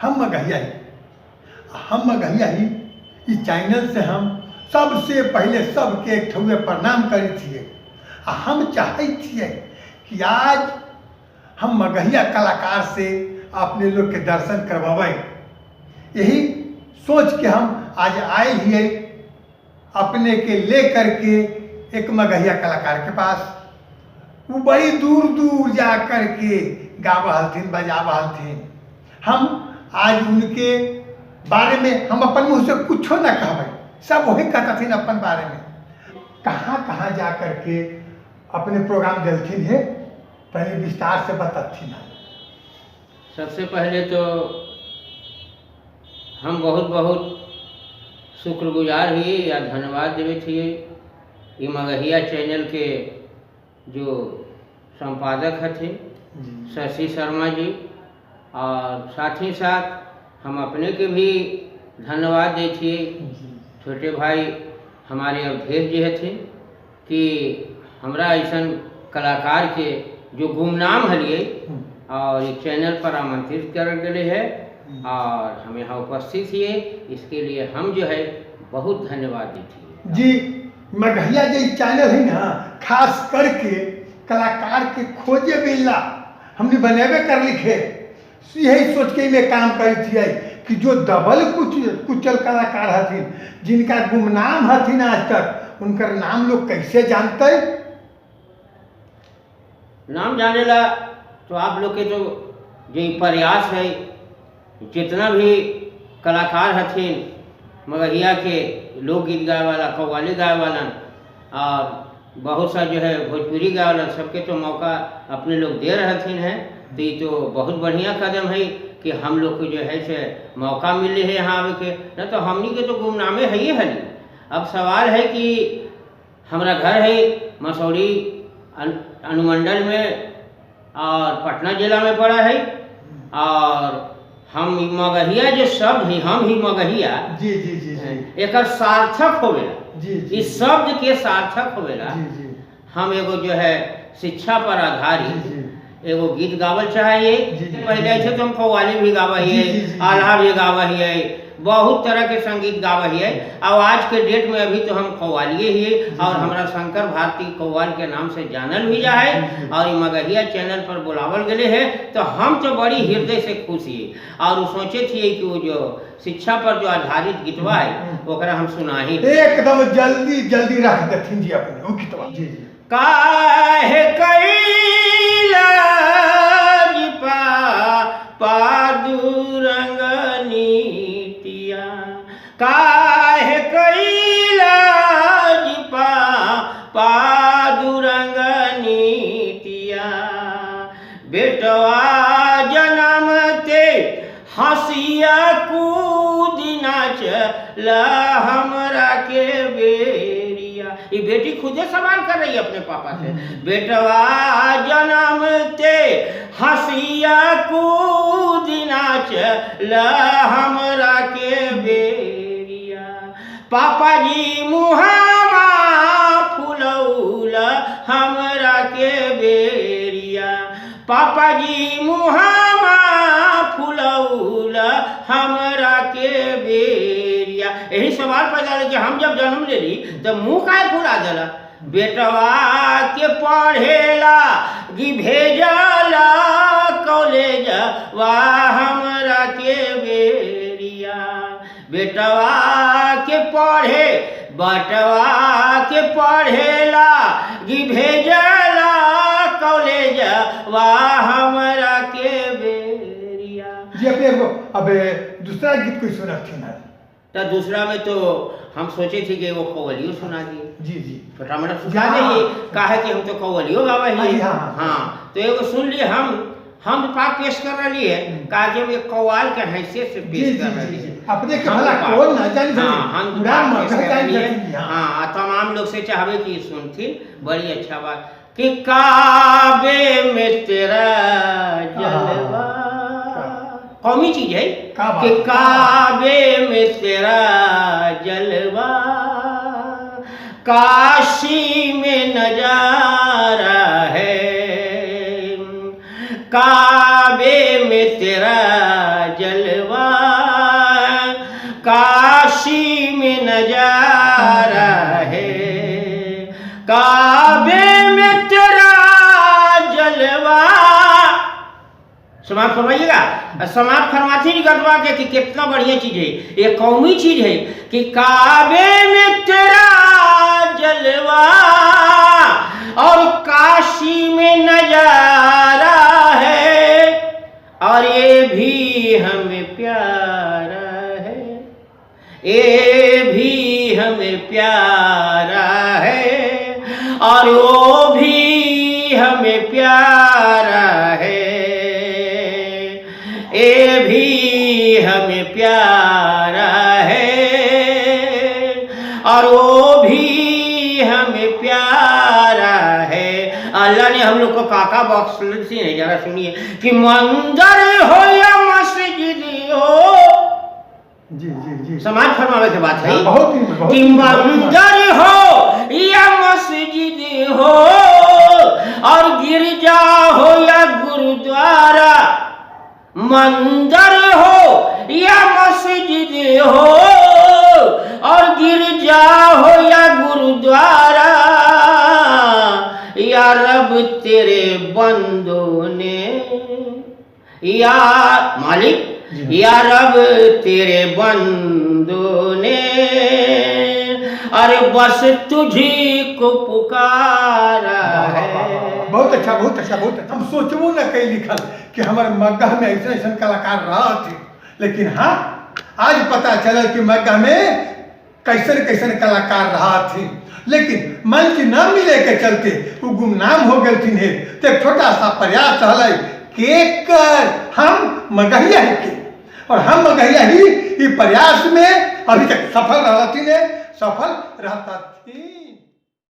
हम मगहिया ही, हम मगहिया ही ई चैनल से हम सबसे पहले सबके एक ठुए प्रणाम करै छियै। आ हम चाहै छियै कि आज हम मगहिया कलाकार से अपने लोग के दर्शन करवाबै। यही सोच के हम आज आए हियै अपने के ले करके एक मगहिया कलाकार के पास। वो बड़ी दूर दूर जा करके गावा हलथिन, बजावा हलथिन। हम आज उनके बारे में हम अपन मुँह से कुछो न कहबै, सब वही कहतथिन अपन बारे में। कहाँ कहाँ जा करके अपने प्रोग्राम देलथिन है, तनी विस्तार से बतथिन। सबसे पहले तो हम बहुत बहुत शुक्रगुजार हिए या धन्यवाद देवे थिए ई मगहिया चैनल के जो संपादक हथिन शशि शर्मा जी, और साथ ही साथ हम अपने के भी धन्यवाद दै छियै छोटे भाई हमारे अवधेश जी हथिन कि हमरा ऐसन कलाकार के जो गुमनाम हलिए और एक चैनल पर आमंत्रित करल गेलै है और हम यहाँ उपस्थित हिए, इसके लिए हम जो है बहुत धन्यवाद देते हैं। जी मगहिया जो चैनल है ना, खास करके कलाकार के खोजे मिलना हमने बनेबे कर लिखे, यही सोच के में काम करी थिए कि जो दबल कुछ कुचल कलाकार हथिन, जिनका गुमनाम हथिन आज तक, उनकर नाम लोग कैसे जानते? नाम जानेला तो आप लोग के तो जो प्रयास है, जितना भी कलाकार हथिन मगहिया के लोकगीत गाए वाला, कव्वाली गाए वाला और बहुत सा जो है भोजपुरी गाए वाला, सबके तो मौका अपने लोग दे रहे हथिन हैं, तो ये तो बहुत बढ़िया कदम है कि हम लोग को जो है से मौका मिले है यहाँ आवे के, न तो हमनी के तो गुमनामे है ही हली। अब सवाल है कि हमारा घर है मसौड़ी अनुमंडल में और पटना जिला में पड़ा है, और हम मगहिया जो शब्द है, हम ही मगहिया जी जी जी जी एकर सार्थक होवेला जी जी इस शब्द के सार्थक होवेला। जी जी हम एगो जो है शिक्षा पर आधारित जी एगो गीत गावल चाहिए। जी, जी। पहले ऐसे तो हम कव्वाली भी गावा जी, हिए, जी, जी, जी। आल्हा भी गावा हिए, बहुत तरह के संगीत गावा हिए। और आज के डेट में अभी तो हम कव्वालिए हिए और हमारा शंकर भारती कव्वाल के नाम से जानल भी जा है जी, जी। और ई मगहिया चैनल पर बुलावल गेले है, तो हम तो बड़ी हृदय से खुश हिए। और वो सोचे थे कि वो जो शिक्षा पर जो आधारित गीतवा है ओकरा हम सुनाही। एकदम जल्दी जल्दी रख देथिन जी अपने वो गीतवा। जी जी। काहे कैला पा पादुरंग नीतिया, काहे कैला पा पादुरंग नीतिया, बेटवा जनमते हंसिया कूद नाच ला हमरा के बेरिया। ये बेटी खुदे सवाल कर रही है अपने पापा से, बेटवा जनमते हंसिया कूद नाच ला हमरा के बेरिया, पापा जी मुहावा फुलौल हमरा के बेरिया, पापा जी मुहावा फुलौल हमरा के बेरिया। यही सवाल पैदा कि हम जब जन्म लेली तो मुँह काहे फुला दिला? बेटवा के पढ़ेला गी भेजला कॉलेज वाह हमरा के बेरिया, बेटवा के पढ़े बटवा के पढ़ेला गी भेजला कॉलेज वाह हमरा के बेरिया। जी अपने अब दूसरा गीत कोई सुनथिन है? तो दूसरा में तो हम सोचे थे कि वो कव्वालियो सुना दिए। जी जी। छोटा मोटा सुना दे, काहे कि हम तो कव्वालियो गावा ही। हाँ, हाँ तो एगो सुन लिए, हम पाक पेश कर रही है, कहा कि हम एक कव्वाल के हैसियत से पेश कर रही है। अपने के भला कौन ना जानी। हाँ, हम पेश कर रही है। हाँ, तमाम लोग से चाहबे कि सुनथिन, बड़ी अच्छा बात कि काबे में तेरा जलवा, कौमी चीज है कि काबे में तेरा जलवा, काशी में नजारा है, काबे में तेरा जलवा, काशी में नजारा है, काबे में तेरा जलवा। समाप्त फरमाइएगा। और समाप्त फरमाती नहीं गदवा के कि कितना बढ़िया चीज है, ये कौमी चीज है कि काबे में तेरा जलवा और काशी में नजारा है, और ये भी हमें प्यारा है, ये भी हमें प्यारा है, और वो भी हमें प्यारा है, ये भी हमें प्यारा है, और वो भी हमें प्यारा है। अल्लाह ने हम लोग को काका बॉक्स से है, जरा सुनिए कि मंदिर हो या मस्जिद हो। जी जी जी, समाज फरमावे के बात है। हाँ, बहुत ही, बहुत कि ही, बहुत ही। मंदिर हो या मस्जिद हो और गिरजा हो या गुरुद्वारा, मंदिर हो या मस्जिद हो और गिरजा हो या गुरुद्वारा, या रब तेरे बंदों ने, या मालिक या रब तेरे बंदों ने, अरे बस तुझी को पुकारा है। बहुत अच्छा, बहुत अच्छा, बहुत अच्छा। हम सोचबो न कहीं लिखल कि हमारे मगह में ऐसा ऐसा कलाकार रहा थे, लेकिन हाँ आज पता चला कि मगह में कैसन कैसन कलाकार रहा थे, लेकिन मंच न मिले के चलते वो गुमनाम हो गए है। तो एक छोटा सा प्रयास रहा के कर हम मगहिया ही के, और हम मगहिया ही प्रयास में अभी तक सफल रहती है, सफल रहता थी।